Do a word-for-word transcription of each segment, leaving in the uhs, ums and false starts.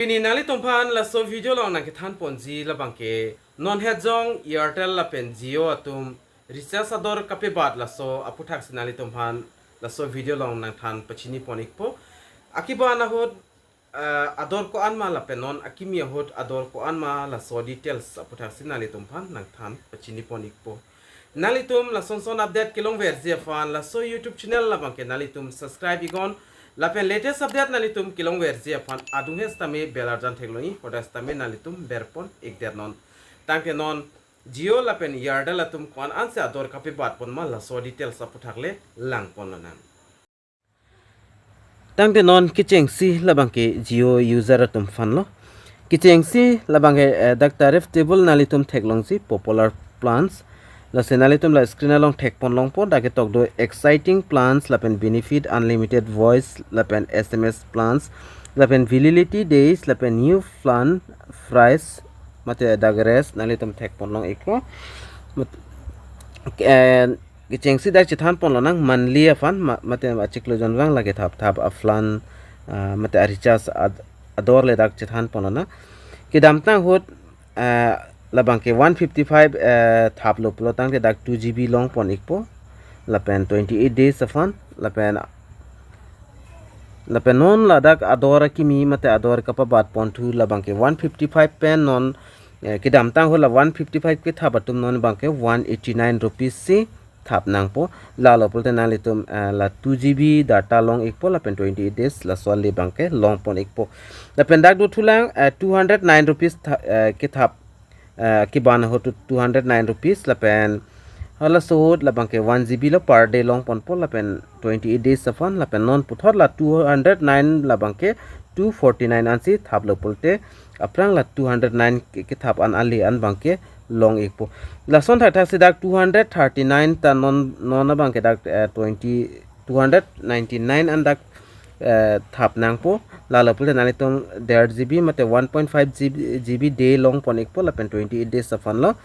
Pini nanglitumphan laso video along nangkethan ponji labangke non het jong Airtel lapen Jio atum recharge ador kapebat laso aputhaksi nanglitumphan laso video along nangthan pachini pon ikpo. Akiban ahut, eh, ador ko-an ma lapen non akimi ahut ador ko-an ma laso details aputhaksi nanglitumphan nangthan pachini pon ikpo. Nanglitum lason son update kelongverji aphan laso YouTube channel labangke nanglitum subscribe iknon. Lapen latest update nanglitum kelongverji aphan adung hes tame bell arjan theklong-i, hodas tame nanglitum berpon ikdet non. Tangte non Jio lapen Airtel atum ko-an ansi ador kapebat pon ma laso details aputhak le langpon lonang. Tangte non kechengsi labangke Jio user atum aphan lo. Kechengsi labangke, eh, dak tariff table nanglitum theklongsi popular plans. Lasi nanglitum la screen along thekpon longpo, dak ketok do exciting plans lapen benefit, unlimited voice lapen S M S plans lapen validity days lapen new plan price mate dak rest nanglitum thekpon long ikpo. Mat-, eh, kechengsi dak chethan pon lonang monthly aphan ma-, mate achiklo jonvang lake thap thap a-plan, ah, mate a-recharge ad-, ador le dak chethan pon lonang. Kedamtang ahut, ah, labangke one fifty-five, eh, thaplo pulo tangte dak two G B longpon ikpo. Lapen twenty-eight days aphan. Lapen, lapen non ladak ador akimi mate ador kapabat ponthu labangke one fifty-five pen non, eh, kedamtang ahut la one fifty-five kethap atum non bangke one eighty-nine rupees si thap nangpo. Lalo pulote nanglitum, eh, la two G B data long ikpo lapen twenty-eight days laso ale bangke longpon ikpo. Lapen dak dothulang, eh, two hundred nine rupees tha-, eh, kethap, eh, keban ahut two hundred nine rupees lapen halaso ahut labangke one G B lo per day longponpo lapen twenty-eight days aphan lapen non puthot la two hundred nine labangke two forty-nine ansi thaplo pulote aphrang la two hundred nine ke-, kethap an ale an bangke long ikpo. Lason thakthak si dak two hundred thirty-nine ta non, non abangke dak, eh, twenty, two hundred ninety-nine an dak, eh, thap nangpo. Lalo pulote nanglitum der G B mate one point five G B, G B day longpon ikpo lapen twenty-eight days aphan lo.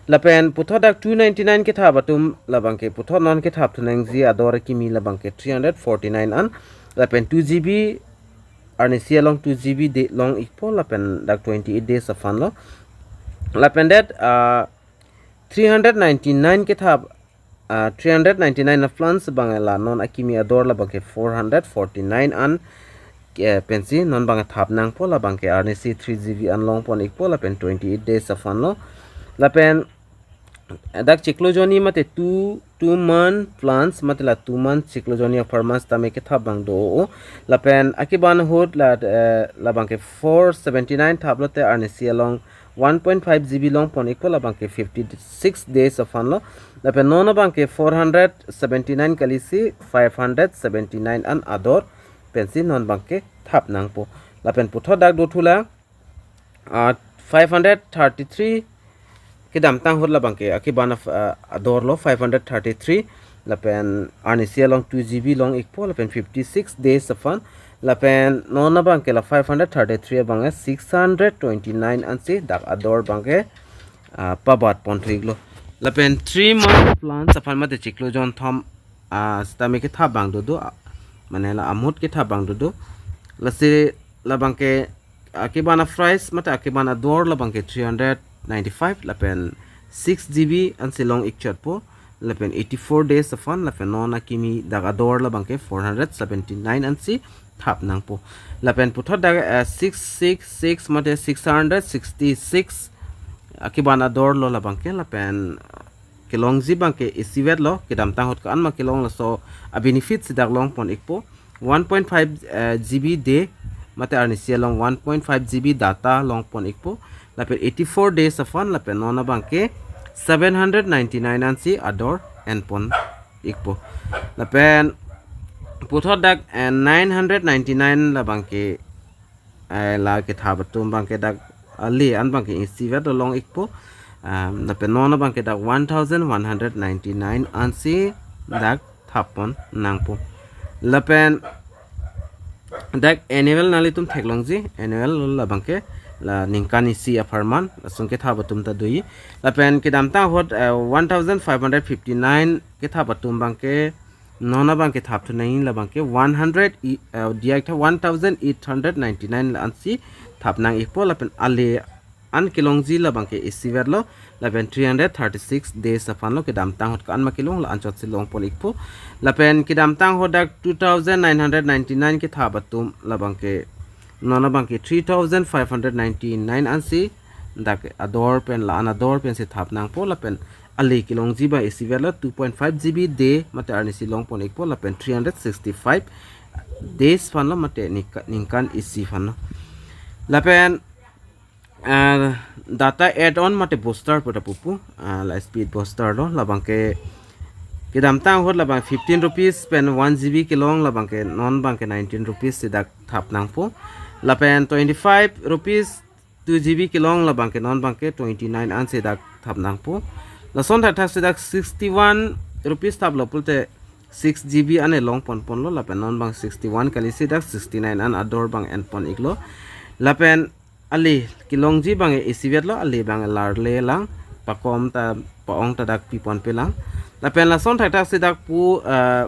Lapen puthot dak two ninety-nine kethap atum labangke puthot non kethap thunangji ador akimi labangke three hundred forty-nine an. Lapen two G B arnisi along two G B day long ikpo lapen dak twenty-eight days aphan lo. Lapen det, ah, three hundred ninety-nine kethap, ah, three hundred ninety-nine a-plans bang la non akimi ador labangke four hundred forty-nine an, eh, pensi non bang thap nangpo labangke arnisi three G B an longpon ikpo lapen twenty-eight days aphan lo. Lapen dak chiklo jonni mate two, two month plans mate la two month chiklo jonni apharman tame kethap bang do-o. Lapen akiban ahut la, eh, labangke four seventy-nine thaplote arnisi along one point five G B longpon ikpo labangke fifty-six days aphan lo. Lapen non abangke four hundred seventy-nine kalisi five hundred seventy-nine an ador pensi non bangke thap nangpo. Lapen puthot dak dothulang, ah, five hundred thirty-three kedamtang ahut labangke akiban af-, ah, ador lo five hundred thirty-three lapen arnisi along two G B long ikpo lapen fifty-six days aphan lapen non abangke la five hundred thirty-three abangke six hundred twenty-nine ansi dak ador bangke, ah, pabat ponthu iklo. Lapen three month plans aphan mate chiklo jonthom, ah, sitame kethap bang dodo, ah, mane la amut kethap bang dodo. Lasi labangke akiban a-price mate akiban ador labangke three hundred ninety-five lapen six G B ansi long ikchotpo lapen eighty-four days aphan lapen non akimi dak ador labangke four hundred seventy-nine ansi thap nangpo. Lapen puthot dak, eh, six six six mate six hundred sixty-six akiban ador lo labangke lapen kelongji bangke isivet lo, kedamtang ahut ko-an ma kelong laso a-benefit si dak longpon ikpo. One point five, eh, G B day mate arnisi along one point five G B data longpon ikpo. Lapen eighty-four days aphan lapen non abangke seven hundred ninety-nine ansi ador enpon ikpo. Lapen puthot dak, eh, nine hundred ninety-nine labangke, eh, la kethap atum bangke dak ale an bangke isivet long ikpo. Um, lapen non abangke dak one thousand one hundred ninety-nine ansi dak thap pon nangpo. Lapen dak annual nanglitum theklongji, annual labangke la ningkan isi apharman lason kethap atum ta do-i. Lapen kedamtang ahut, eh, one thousand five hundred fifty-nine kethap atum bangke non abangke thap thunangji labangke one hundred i-, eh, diak tha one thousand eight hundred ninety-nine la ansi thap nang ikpo. Lapen ale an kelongji labangke isivet lo, lapen three hundred thirty-six days aphan lo. Kedamtang ahut ko-an ma kelong, la anchotsi longpon ikpo. Lapen kedamtang ahut dak two thousand nine hundred ninety-nine kethap atum labangke, non abangke three thousand five hundred ninety-nine ansi dak ador pen, la an ador pensi thap nangpo. Lapen ale kelongji abang isivet lo, two point five G B day mate arnisi longpon ikpo, lapen three hundred sixty-five days aphan lo mate ningka-, ningkan isi aphan lo. Lapen, ah, data add-on mate booster pu ta pupo, ah, la speed booster lo, labangke kedamtang ahut labang fifteen rupees pen one G B kelong, labangke non abangke nineteen rupees si dak thap nangpo. Lapen twenty-five rupees two G B kelong, labangke non abangke twenty-nine ansi dak thap nangpo. Lason thakthak si dak sixty-one rupees thaplo pulote six G B an longponpon lo, lapen non abang sixty-one kali si dak sixty-nine an ador abang enpon iklo. Lapen ale kelongji abang isivet lo, ale abang larle lang, pakom ta pa-ong ta dak piponpe lang. Lapen lason thakthak si dak pu, eh,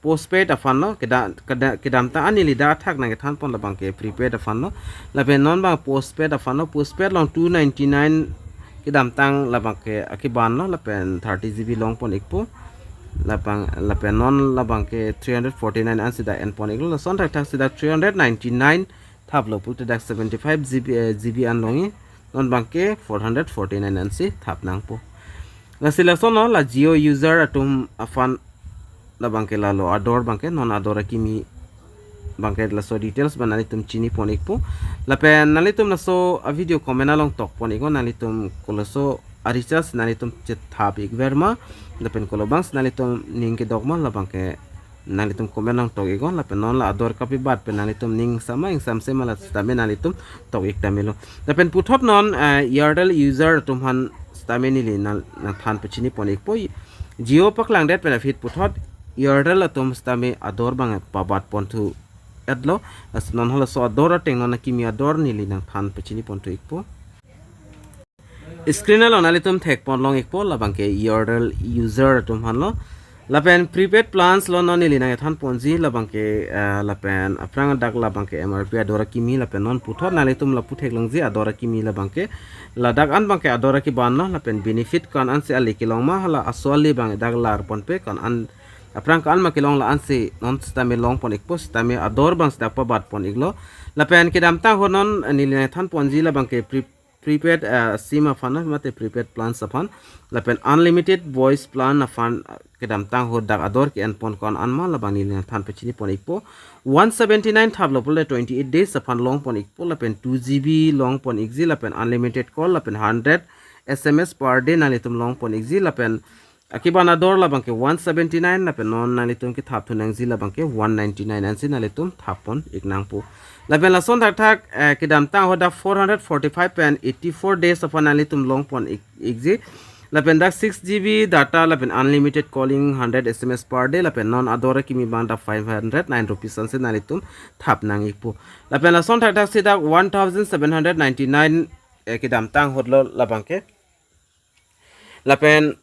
postpaid aphan lo, keda-, keda-, kedamtang an neli dak athak nangkethanpon labangke prepaid aphan lo. Lapen non abang postpaid aphan lo, postpaid along two ninety-nine kedamtang labangke akiban lo, lapen thirty G B longpon ikpo. Labang, lapen non labangke three hundred forty-nine ansi dak enpon iklo. Lason thakthak si dak three hundred ninety-nine thaplo pulote dak seventy-five G B, eh, G B an longji, non abangke four hundred forty-nine ansi thap nangpo. Lasi lason lo, la Jio user atum aphan labangke lalo ador abangke, non ador akimi abangke laso details abang nanglitum chinipon ikpo. Lapen nanglitum laso a-video comment along tokpon iknon, nanglitum koloso a-recharge nanglitum chethap ikver ma, lapen kolo abangsi nanglitum ning kedok ma, labangke nanglitum comment along tok iknon. Lapen non la ador kapibat pen nanglitum ning ingsam ma ingsamse ma, la sitame nanglitum tok ik tame lo. Lapen puthot non, eh, Airtel user atum aphan sitame neli nang, nangthan pachinipon ikpo. Jio paklangdet pen aphi puthot Airtel atum sitame ador abang pabatponthu etlo. Lasi non halaso ador ateng, non akimi ador neli nangthan pachiniponthu ikpo. Screen along nanglitum thekponlong ikpo, labangke Airtel user atum aphan lo. Lapen prepaid plans lo, non neli nangkethanponji labangke, eh, lapen aphrang dak labangke M R P ador akimi, lapen non puthot nanglitum lapu theklongji ador akimi labangke. Ladak an abangke ador akiban lo, lapen benefit ko-an ansi ale kelong ma, hala aso ale abang dak larponpe, ko-an an aphrang ko-an ma kelong, la ansi non sitame longpon ikpo, sitame ador abangsi dak pabatpon iklo. Lapen kedamtang ahut non neli nangthanponji labangke pre-, prepaid, eh, sim aphan mate prepaid plans aphan. Lapen unlimited voice plan aphan, eh, kedamtang ahut dak ador ke-enpon ko-an an ma, labang neli nangthan pachinipon ikpo. One seventy-nine thaplo pulote twenty-eight days aphan longpon ikpo, lapen two G B longpon ikji, lapen unlimited call, lapen hundred S M S per day nanglitum longpon ikji, lapen akiban ador labangke one seventy-nine, lapen non nanglitum kethapthu nangji labangke one ninety-nine ansi nanglitum thappon ik nangpo. Lapen lason thakthak, eh, kedamtang ahut dak four hundred forty-five pen eighty-four days aphan nanglitum longpon ik, ikji. Lapen dak six G B data, lapen unlimited calling, hundred S M S per day, lapen non ador akimi abang dak five hundred nine rupees ansi nanglitum thap nang ikpo. Lapen lason thakthak si dak one thousand seven hundred ninety-nine, eh, kedamtang ahut lo labangke. Lapen,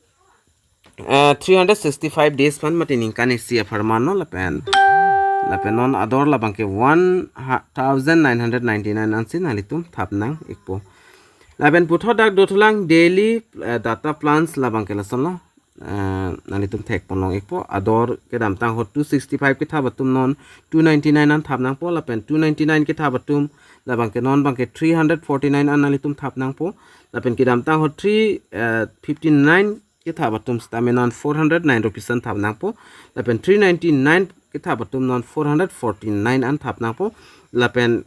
eh, three hundred sixty-five days aphan mate ningkan isi apharman lo, lapen, lapen non ador labangke one thousand nine hundred ninety-nine ansi nanglitum thap nang ikpo. Lapen puthot dak dothulang daily, eh, data plans labangke lason lo. Eh, nanglitum thekponlong ikpo, ador kedamtang ahut two sixty-five kethap atum non two ninety-nine an thap nangpo, lapen two ninety-nine kethap atum labangke non abangke three hundred forty-nine an nanglitum thap nangpo. Lapen kedamtang ahut three, eh, fifty-nine kethap atum sitame non four hundred nine rupees an thap nangpo. Lapen three ninety-nine kethap atum non four hundred forty-nine an thap nangpo. Lapen,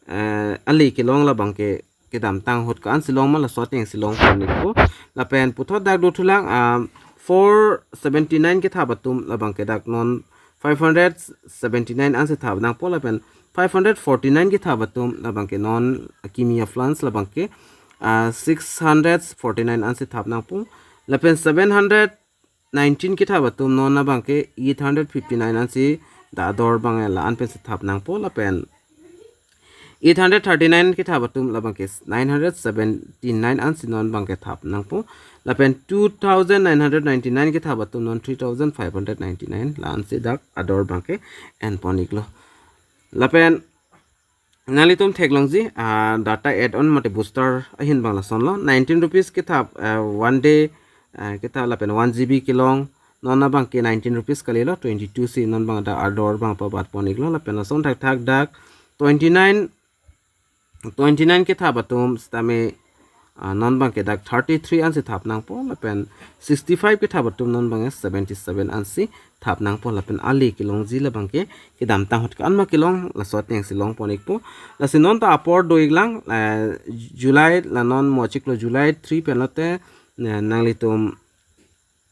eh, ale kelong labangke kedamtang ahut ko-ansi long ma, laso atengsi longpon ikpo. Lapen puthot dak dothulang, ah, four seventy-nine kethap atum labangke dak non five hundred seventy-nine ansi thap nangpo, lapen five hundred forty-nine kethap atum labangke non akimi a-plans labangke, ah, six hundred forty-nine ansi thap nangpo. Lapen seven hundred nineteen kethap atum non abangke eight hundred fifty-nine ansi dak ador abang la-an pensi thap nangpo, lapen eight hundred thirty-nine kethap atum labangke nine hundred seventy-nine ansi non abangke thap nangpo. Lapen two thousand nine hundred ninety-nine kethap atum non three thousand five hundred ninety-nine la-ansi dak ador abangke enpon iklo. Lapen nanglitum theklongji, ah, data add-on mate booster ahin abang lasonlo. Nineteen rupees kethap, ah, one day, ah, kethap lapen one G B kelong. Non abangke nineteen rupees kalilo, twenty-two si non abang dak ador abang pabatpon iklo. Lapen lason thakthak dak twenty-nine, twenty-nine kethap atum sitame, ah, non abangke dak thirty-three ansi thap nangpo, lapen sixty-five kethap atum non abangke seventy-seven ansi thap nangpo, lapen ale kelongji labangke kedamtang ahut ke-an ma kelong, laso atengsi longpon ikpo. Lasi non ta apor do iklang, eh, July, la non mo chiklo July three pen lote, eh, nanglitum,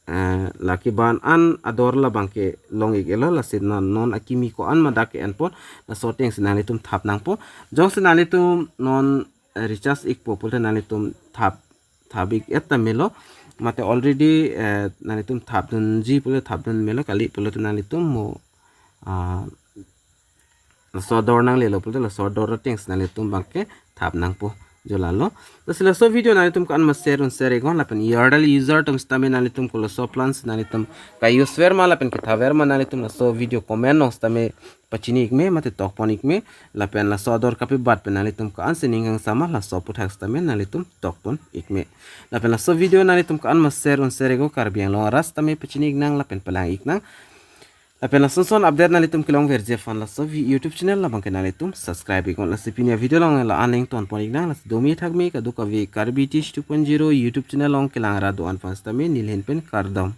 eh, la keban an ador labangke long ik-elo, lasi non, non akimi ko-an ma dak ke-enpon, laso atengsi nanglitum thap nangpo. Jongsi nanglitum non, eh, recharge ikpo pulote nanglitum thap, thap ik-et ta melo. Mate already, eh, nanglitum thapdunji pulote thapdun melo, kali pulote nanglitum mo, ah, laso ador nanglelo pulote laso ador atengsi nanglitum abangke thap nangpo, jo lalo. Lasi laso video nanglitum ko-an ma share un share iknon, lapen Airtel user atum sitame nanglitum ko laso plan si nanglitum ka-use ver ma lapen ketha ver ma, nanglitum laso video comment along sitame pachini ikme mate tokpon ikme, lapen laso ador kapebat pen nanglitum ko-ansi ning kangsam ma, laso aphuthak sitame nanglitum tokpon ikme. Lapen laso video nanglitum ko-an ma share un share iknon, Karbi Anglong arat sitame pachini iknang lapen palang iknang. Lapen lason son update nanglitum kelongverji aphan laso vi-, YouTube channel labangke nanglitum subscribe iknon. Lasi pini avideo along la-an ingtonpon iknang, lasi domi thakmi kadokave Karbi Teach two point zero YouTube channel along kelang rat do-an aphan sitame neli ahin pen kardom.